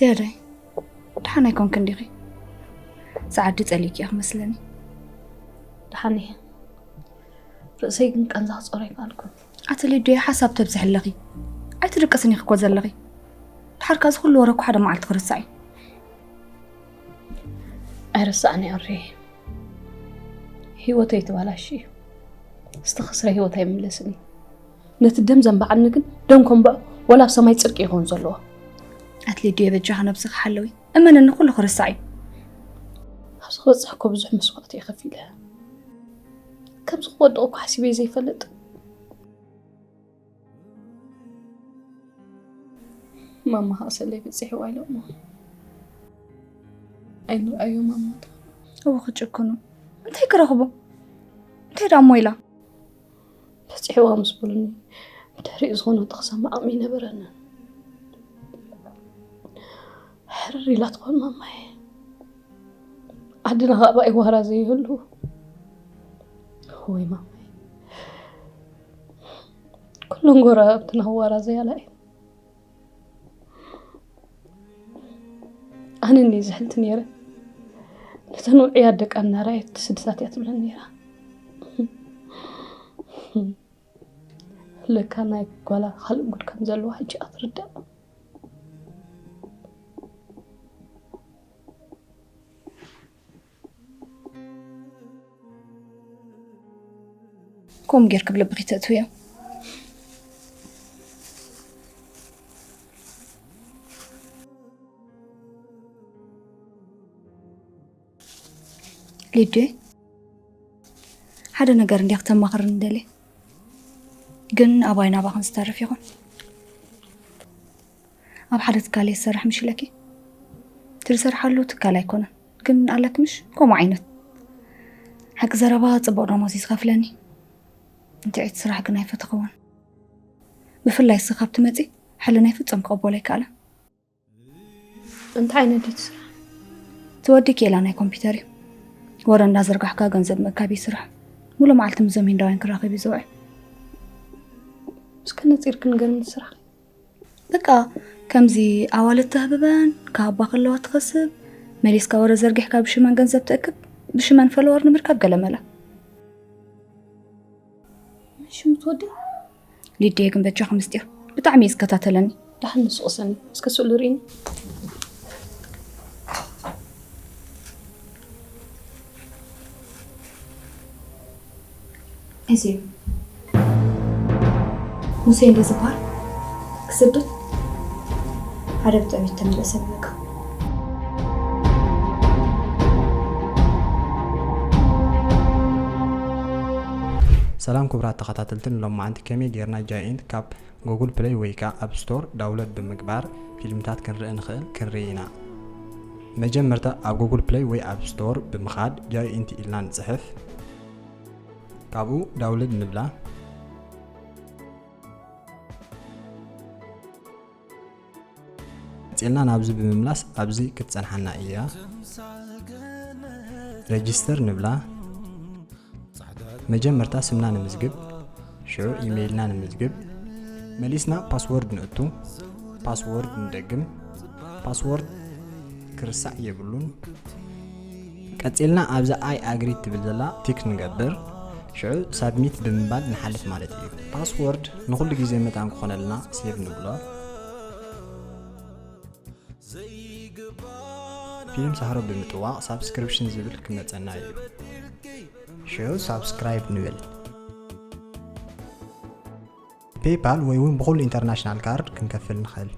የደይ፣ ደሓን ኣይኮንክን ዲኺ? ሰዓዲ ጸሊእኪ ኢኺ መስለኒ። ደሓን እየ። ርእሰይ ግን ቃንዛ ክጾሮ ኣይከኣልኩን። ኣቲ ሊድዮ፣ ሓሳብ ተብዝሒ ኣለኺ። ኣይትድቅስን ኢኺ እኮ ዘለኺ። ድሓር ከኣ እዚ ኩሉ ወረ እኮ ሓደ መዓልቲ ክርሳዕ እዩ። ኣይርሳዕን እዩ ኣሪ። ህይወተይ ተባላሽ እዩ። ዝተኸስረ ህይወት ኣይምለስን እዩ። ነቲ ደም ዘንበዓኒ ግን ደም ከንብዖ ወላ ኣብ ሰማይ ጽድቂ ይኸውን ዘለዎ። ኣቲ ሊድዮ፣ በጃኺ ነብስኺ ሓለዊ። እመንኒ፣ ኩሉ ክርሳዕ እዩ። ኣብዚ ክበጽሕ እኮ ብዙሕ መስዋእቲ እየ ከፊለ። ከምዚ ክወድቕ እኮ ሓሲበ ዘይፈልጥ። ማማ ኸኣ ሰለይ በጺሕዋ ኢሎሞ። ኣይንርኣዮ ማማ። እወ፣ ክጭክኑ። እንታይ ክረኽቡ? እንታይ ደኣ እሞ ኢላ? በጺሕዋ ምስ በሉኒ፣ ብድሕሪኡ ዝኾነ ክሰምዕ ዓቕሚ ኣይነበረንን። ሕርር ኢላ ትኾን ማማይ። ዓድና ኸኣ ብኣይ ዋራ ዘይህሉ። ወይ ማማይ። ኩለን ጎረባብትና ዋራ ዘያላ እየን። ኣነ እኒ ዝሕልቲ ነይረ። ነተን ውዑያት ደቃ እናረኣየት ስድታት እያ ትብለን ነይራ። ለካ ናይ ጓላ ካልእ ጉድ ከም ዘለዋ ሕጂ እያ ትርዳእ። ከምኡ ጌርኪ ብልብኺ ተእትውዮ። ሊድየ፣ ሓደ ነገር እንድየ ክተማኽርኒ ደልየ፣ ግን ኣባይ ናባኽን ዝተርፍ ይኹን። ኣብ ሓደ ትካል እየ ዝሰርሕ ምሽ ኢለኪ። እቲ ዝሰርሓሉ ትካል ኣይኮነን፣ ግን ኣለኪ ምሽ ከምኡ ዓይነት። ሓቂ ዘረባ ጽቡቕ ደሞዝ እዩ ዝኸፍለኒ። እንትዒት ስራሕ ግን ኣይፈተኽዎን። ብፍላይ ንስኺ ካብ ትመጺ ሕልናይ ፍጹም ክቕበሎ ኣይከኣለን። እንታይ ዓይነት ድዩ እቲ ስራሕ? እቲ ወዲ ኬላ ናይ ኮምፒውተር እዩ። ወረ እንዳዘርጋሕካ ገንዘብ ምእካብ እዩ ስራሕ። ሙሉእ መዓልቲ ምስዞም ሂንዳውያን ክራኸብ እዩ ዝውዕል። እስከ ነጺርኪ ንገርኒ እቲ ስራሕ። በቃ ከምዚ ኣዋልድ ተህብበን፣ ክሃባ ከለዋ ትኸስብ፣ መሊስካ ወረ ዘርጊሕካ ብሽመን ገንዘብ ትእክብ፣ ብሽመን ፈለወር ንምርካብ ገለመለ። ሽሙ ትወዲ? ሊድየ ግን በጃኺ ምስጢር ብጣዕሚ እዩ ዝከታተለኒ። ደሓን ንሱ ቅሰኒ። እስከ ስእሉ ርኢኒ። እዚ እዩ። ሙሴ እንደ ዝበሃል ክስደት ሓደ ብጥዕሚ እተመለሰ በቃ። ሰላም ክቡራት ተኸታተልቲ፣ ንሎማዓንቲ ከመይ ጌርና ጃይንት ካብ ጉግል ፕለይ ወይ ከኣ ኣብ ስቶር ዳውንሎድ ብምግባር ፊልምታት ክንርኢ ንኽእል ክንርኢ ኢና። መጀመርታ ኣብ ጉግል ፕለይ ወይ ኣብ ስቶር ብምኻድ ጃይንት ኢልና ንጽሕፍ። ካብኡ ዳውንሎድ ንብላ። ቀጺልና ናብዚ ብምምላስ ኣብዚ ክትጸንሓና እያ። ሬጅስተር ንብላ። መጀመርታ ስምና ንምዝግብ፣ ሽዑ ኢሜይልና ንምዝግብ። መሊስና ፓስወርድ ንእቱ። ፓስወርድ ንደግም። ፓስወርድ ክርሳዕ የብሉን። ቀጺልና ኣብዛ ኣይ ኣግሪ ትብል ዘላ ቲክ ንገብር። ሽዑ ሳብሚት ብምባል ንሓልፍ ማለት እዩ። ፓስወርድ ንኹሉ ግዜ መታን ክኾነልና ሴቭ ንብሎ። ፊልም ሳህሮ ብምጥዋቕ ሳብስክሪፕሽን ዝብል ክመጸና እዩ። ሽዑ ሳብስክራይብ ንብል። ፔይፓል ወይ እውን ብኹሉ ኢንተርናሽናል ካርድ ክንከፍል ንኽእል።